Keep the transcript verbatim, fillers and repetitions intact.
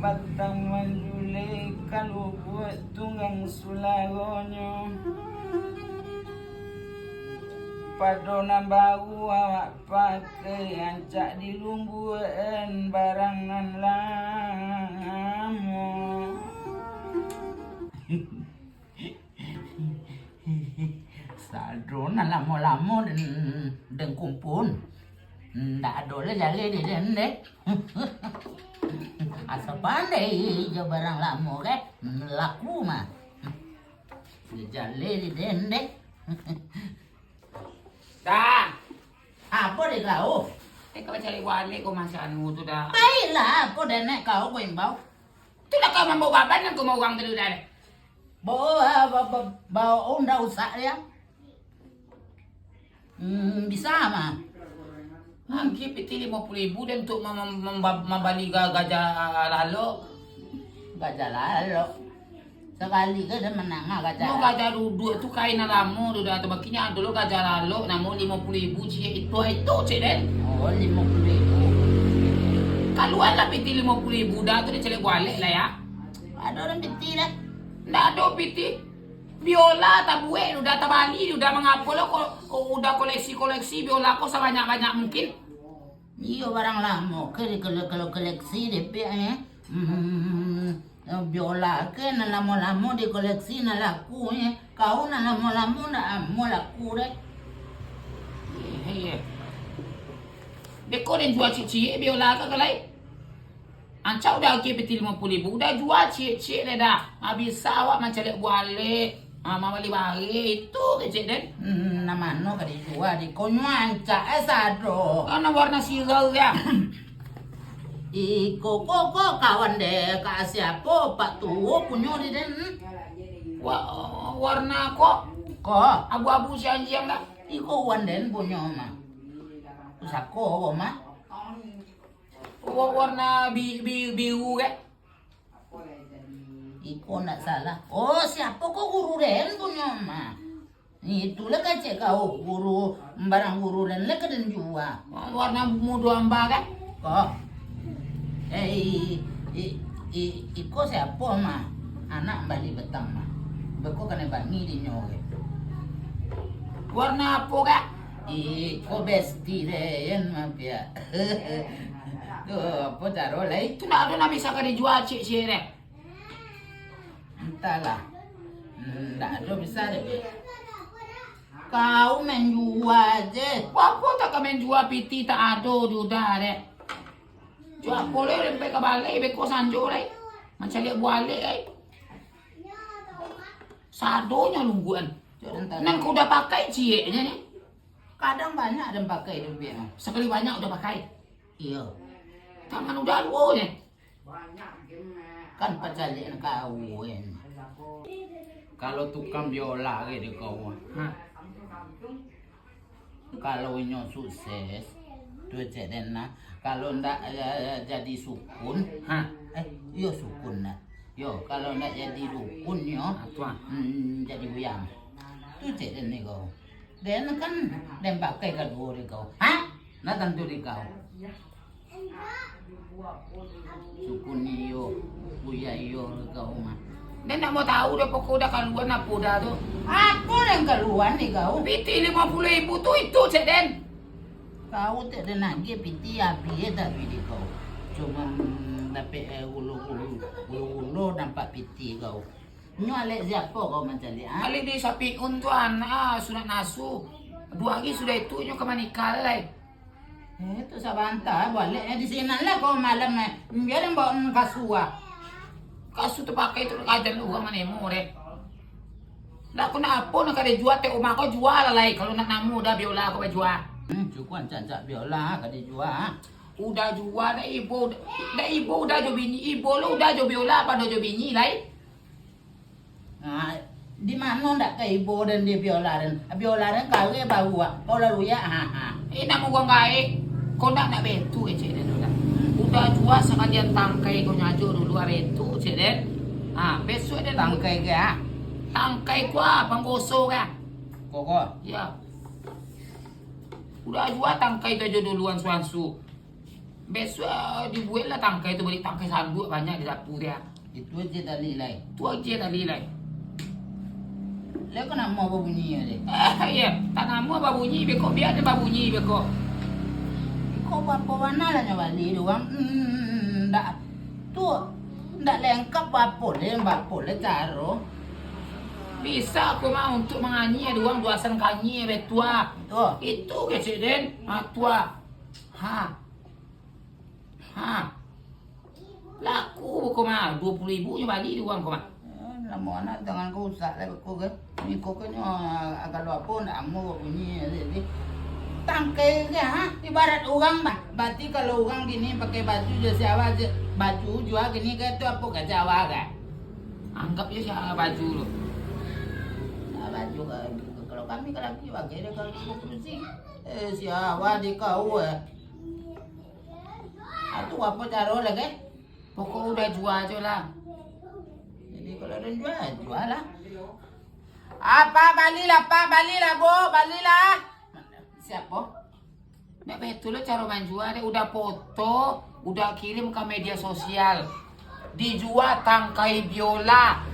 Batang manjulai ka lubuak tunggang sularonyo. Pado nan baru awak pakai, rancak dilumbuakan barang nan lamo. Sado nan lamo-lamo den, den kumpun. Ndak ado lai jaleh di den deh. Asa pandai jo barang lamo keh, laku mah. Jaleh di den deh. Dah. Apo dek kau? Eh, kau cari balik kau masa anu tu dah. Baiklah, apo dek nek kau, kau imbau? Tu dah kau mambawa baban nan kau mau urang tadi dah deh. Bawa, ba-, ba-, bawa onda usak dia. Hmm, bisa mah. Angki piti limo puluah ribu dan untuk mem-, mem-, mem-, mambali ga-, gajah lalok. Gajah lalok. Sakali ka den manangah gajah. No, gajah duduak tu kain nan lamo tu dah tu. Bakinyo ado lo gajah lalok namo limo puluah ribu ciek itu, itu cek den. Oh, limo puluah ribu. Kaluan lah piti limo puluah ribu dah tu, dicaliak bualek lah ya. Ado urang piti dah. Ndak ado piti. Biola tabuek tu dah, tabali tu dah, mangapo lo ko, ko udah koleksi-koleksi biola ko sabanyak-banyak mungkin. Iyo, barang lamo ke, kalau, kalau koleksi dek piak, eh. Hmm, biola ke nan lamo-lamo dikoleksi nan laku, eh. Kau nan lamo-lamo ndak amuah laku deh. Iyo, iyo. Beko den jua ciek-ciek biola ka kalai. Ancak udah agiah piti limo puluah ribu, udah jua ciek-ciek deh dah. Ah, bisa awak mancaliak bualek. Ah, mambali bareh itu kecek den. Hmm, nan mano ka dijua di ko nyo ancak, eh, sado. Kan warna sirau ya. Iko ko, ko kawan dek ka siapo, Pak Tuo punyo di den. Wa-, warna ko? Ko. Abu-abu sianjiang dah. Iko wan den punyo mah. Pusako ko mah. Wa-, warna bi-, bi-, biru kek? Iko ndak salah. Oh, siapo ko guru den punyo mah? Itulah kecek kau, guru, barang guru den lah ka den jua. Warna mudo amba kan? Ko. Eh, i-, i-, i-, iko siapo mah? Anak bali batang mah. Beko kanai bangi dinyo kek. Warna apo kek? Iko besti den mah piak. Tu, apo caro lai? Tu ndak ado nan bisa ka dijua ciek-ciek deh. Antahlah. Ndak ado bisa deh. Kau main jua je. Apo tak ka main jua, piti tak ado di udah deh. Jua apo lai, den pai ka balai, beko sanjo lai. Mancaliak bualek ai. Sadonyo lungguan. Nan kau udah pakai cieknyo ni. Kadang banyak den pakai tu piak. Sakali banyak udah pakai. Iyo. Tangan udah duo je. Kan pacaliak nan kawin. Kalau tukang biola ke di kau. Ha. Kalau inyo sukses, tu cek den nah. Kalau ndak, eh, jadi sukun, ha, eh, iyo sukun nah. Yo, kalau ndak jadi dukun nyo, ha, tu ah, hmm, jadi buyang. Tu cek den ni kau. Den kan, den pakai kaduo di kau. Ha? Nah, tantu di kau. Sukun iyo, buyang iyo di kau mah. Den ndak mau tahu doh, pokok udah kaluan apo udah tu. Apo nan kaluan di kau? Piti limo puluah ribu tu itu, cek den. Kau cek den agiah piti abih tapi di kau. Cuma, mm, dapek, eh, ulo-ulo, ulo-ulo nampak piti kau. Nyo alek siapo kau mancaliak, ha? Alek di Sapiun tu, anak sunat nasu. Duo hari sudah itu nyo ka manikah lai. Eh, tu sabanta, bualek, eh, di sinan lah kau malam, eh. Bia den bawa, mm, kasua. Kasua tapakai tu kajan urang manemo deh. Ndak kena apo nak ka dijua, tek umah kau jua lah lai. Kalau nak namo udah biola kau bajua. Hmm, cukup ancak-ancak biola ka dijua. Udah jua, dak ibo, dak ibo udah jo bini, ibo lo udah jo biola pado jo bini lai. Nah, di mano ndak ka ibo den di biola den? Biola den kareh baru, ah. Kau lalu ya, ha, ha. Eh, nak murang gaek. Kau ndak, nak betu kecek den tu dah. Udah jua sakalian tangkai kau nyajo dulu, ah, betu, cek den. Ah, besok den tangkai ke, ah? Tangkai kuah, panggoso ke? Koko. Ya. Udah jua tangkai tu ajo duluan suansu. Bisuak dibueklah tangkai tu, bali tangkai sanduak banyak di dapua tu, yo. Itu aja tali lai. Tu aja tali lai. Lah, kok namo babunyi aja? Ah, iyo. Tak namo babunyi beko, bia den babunyi beko. Kok bapo bana lah nyo bali tu, Bang? Hmm, ndak tu, ndak lengkap bapo le, bapo le caro. Bisa ko mah untuk manganyia duang duasan kanyia betua. Tu. Itu kecek den. Ha, tua. Ha. Ha. Laku ko mah, dua puluh ribu nyo bali duang ko mah. Eh, lamo anak tangan ko usak lah ko kan. Ni ko kan nyo agak lo apo ndak amo bunyi tadi. Tangkai ke ha? Ibarat urang bah. Berarti kalau urang gini pakai baju je siawa je. Baju jua gini ke tu apo ke siawa ke? Anggap je siawa baju tu. Nah, baju ke, kalau kami kalau lagi bagai dia kalau produksi. Eh, siawa di kau eh. Atu apo caro lah kan? Pokok udah jua jo lah. Jadi kalau udah jua, jua lah. Apa balilah, Pak, balilah, Bu, balilah. Siapo? Nak betul lo caro manjua deh. Udah foto, udah kirim ke media sosial. Dijua tangkai biola.